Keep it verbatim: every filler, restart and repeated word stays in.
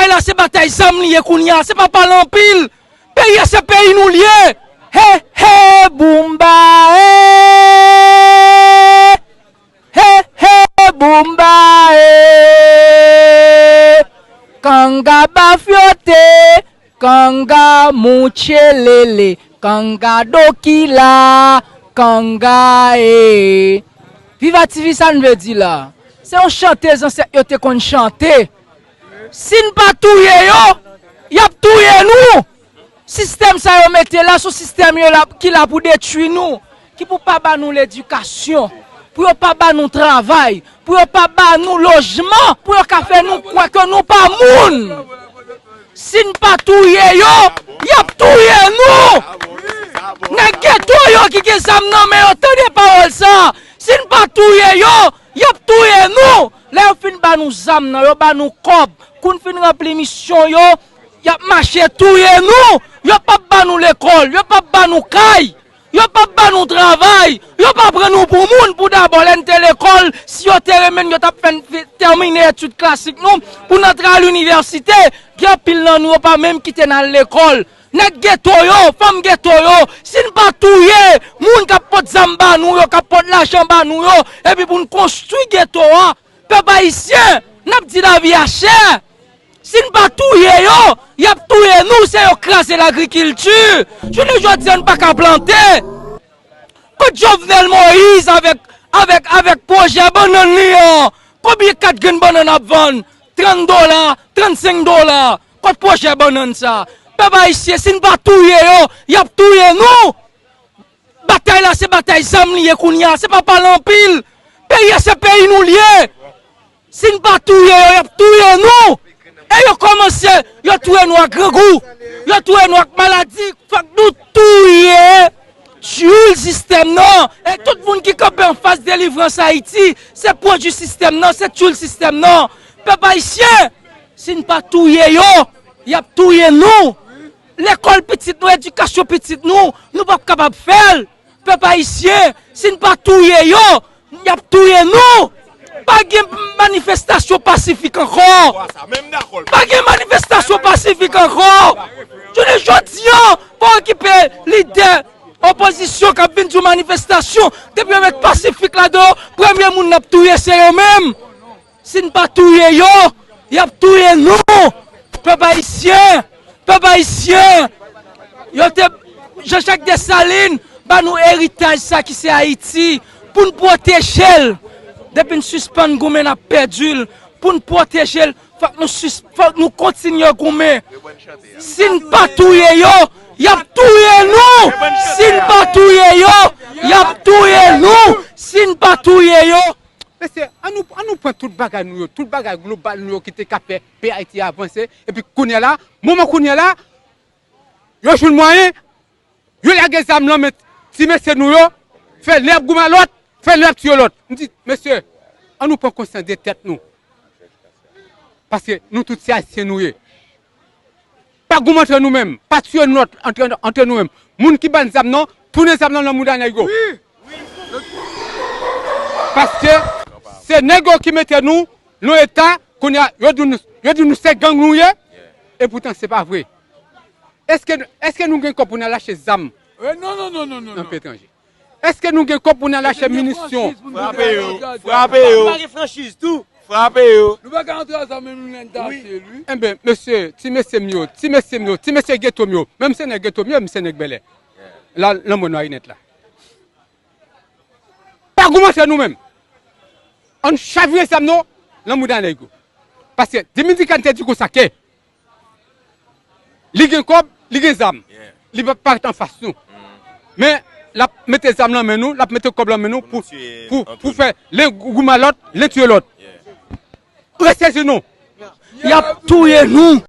Batay la se batay zam li ye kounye a, se pa pale anpil. Peyi a se peyi nou li ye. He, he, boumba, e. He, he, boumba, e. Kanga bafyote, kanga mouchelele, kanga dokila, kanga, e. Viva T V, sa n vle di la? Se yon chante zansèt yo te konn chante. Si n pa touye yo, y ap touye nou. Sistèm sa yo mete la, se yon sistèm yo la, ki la pou detwi nou, ki pou pa ba nou ledikasyon, pou yo pa ba nou travay, pou yo pa ba nou lojman, pou yo ka fè nou kwè ke nou pa moun. Si n pa touye yo, y ap touye nou. Nèg geto yo ki gen zam nan men yo, tande pawòl sa. Si n pa touye yo, y ap touye nou. Lè yo fin ba nou zam nan, yo ba nou kòb. Kou n fin ranpli misyon yo, y ap mache touye nou. Yo p ap ba nou lekòl, yo p ap ba nou kay, yo p ap ba nou travay, yo pa pran nou pou moun. Pou dabò, lè n te lekòl, si yo te renmen n, yo t ap fè n fi-, tèmine etid klasik nou pou n antre al inivèsite. Gen anpil nan nou, yo pa menm kite n al lekòl. Nèg geto yo, fanm geto yo, si n pa touye moun k ap pot zam ba nou yo, k ap pot lajan ba nou yo, epi pou n konstwi geto a, pèp ayisyen, n ap di lavi a chè. Si n pa touye yo, y ap touye nou, se yo kraze lagrikilti. Jounen jodi a, n pa ka plante. Kot Jovenel Moïse avèk, avèk, avèk pwojè bannann li an? Konbyen kat grenn bannann ap vann? Trant dola, trannsenk dola. Kot pwojè bannann sa? Pèp ayisyen, si n pa touye yo, y ap touye nou. Batay la se batay zam li ye kounye a, se pa pale anpil. Peyi a se peyi nou li ye. Si n pa touye yo, y ap touye nou. E yo kòmanse, yo touye nou ak grangou. Yo touye nou ak maladi. Fòk nou touye tchoul sistèm nan. E tout moun ki kanpe anfas delivrans Ayiti, se pwodui sistèm nan, se tchoul sistèm nan. Pèp ayisyen, si n pa touye yo, y ap touye nou. Lekòl pitit nou, edikasyon pitit nou, nou p ap kapab fè l. Pèp ayisyen, si n pa touye yo, y ap touye nou. Pa gen manifestasyon pasifik ankò. Pa gen manifestasyon pasifik ankò. Jounen jodi a, pa okipe lidè opozisyon k ap vin di w manifestasyon. Depi yo met pasifik ladan yo, premye moun n ap touye se yo menm. Si n pa touye yo, y ap touye nou. Pèp ayisyen, pèp ayisyen, yo te, Jean Jacques Dessalines ba nou eritaj sa ki se Ayiti, pou n pwoteje l. Depi n sispann goumen, n ap pèdi l. Pou n pwoteje l, fòk nou sis-, fòk nou kontinye goumen. Si n pa touye yo, y ap touye nou. Si n pa touye yo, y ap touye nou. Si n pa touye yo, Mesye, an nou, an nou pran tout bagay nou yo, tout bagay global nou yo ki te ka fè peyi Ayiti a avanse, epi kounye a la, moman kounye a la, yo jwenn mwayen, yo lage zam nan men ti mesye nou yo, fè lè y ap goumen a lòt, fè lè y ap tiye lòt. M di, mesye, an nou pran konsyans de tèt nou. Paske nou tout se Ayisyen nou ye. Pa goumen antre nou menm, pa tiye lòt antre, antre nou menm. Moun ki ban zam nan, tounen zam nan nan mouda nèg yo. Paske se nèg yo ki mete nou nan eta, kounye a, yo di nou, yo di nou se gang nou ye, epoutan se pa vre. Èske, èske nou gen kòb pou n al achte zam nan peyi etranje? Èske nou gen kòb pou n al achte minisyon? Frape yo, frape yo. Nou pa gen franchiz tou. Frape yo. Nou pa ka antre ansanm menm nou lè n ta achte l, wi. Enben, mesye, ti mesye m yo, ti mesye m yo, ti mesye geto m yo, menm se nèg geto m yo, m se nèg bèlè. La, lanmò nwa inèt la. Pa goumen antre nou menm. Ann chavire zam nou nan mouda nèg yo. Paske Dominikani te di konsa ke li gen kòb, li gen zam. Li p ap parèt anfas nou. Men, l ap mete zam nan men nou, l ap mete kòb nan men nou pou, pou, pou fè len goumen a lòt, len tiye lòt. Rete sezi nou. Y ap touye nou.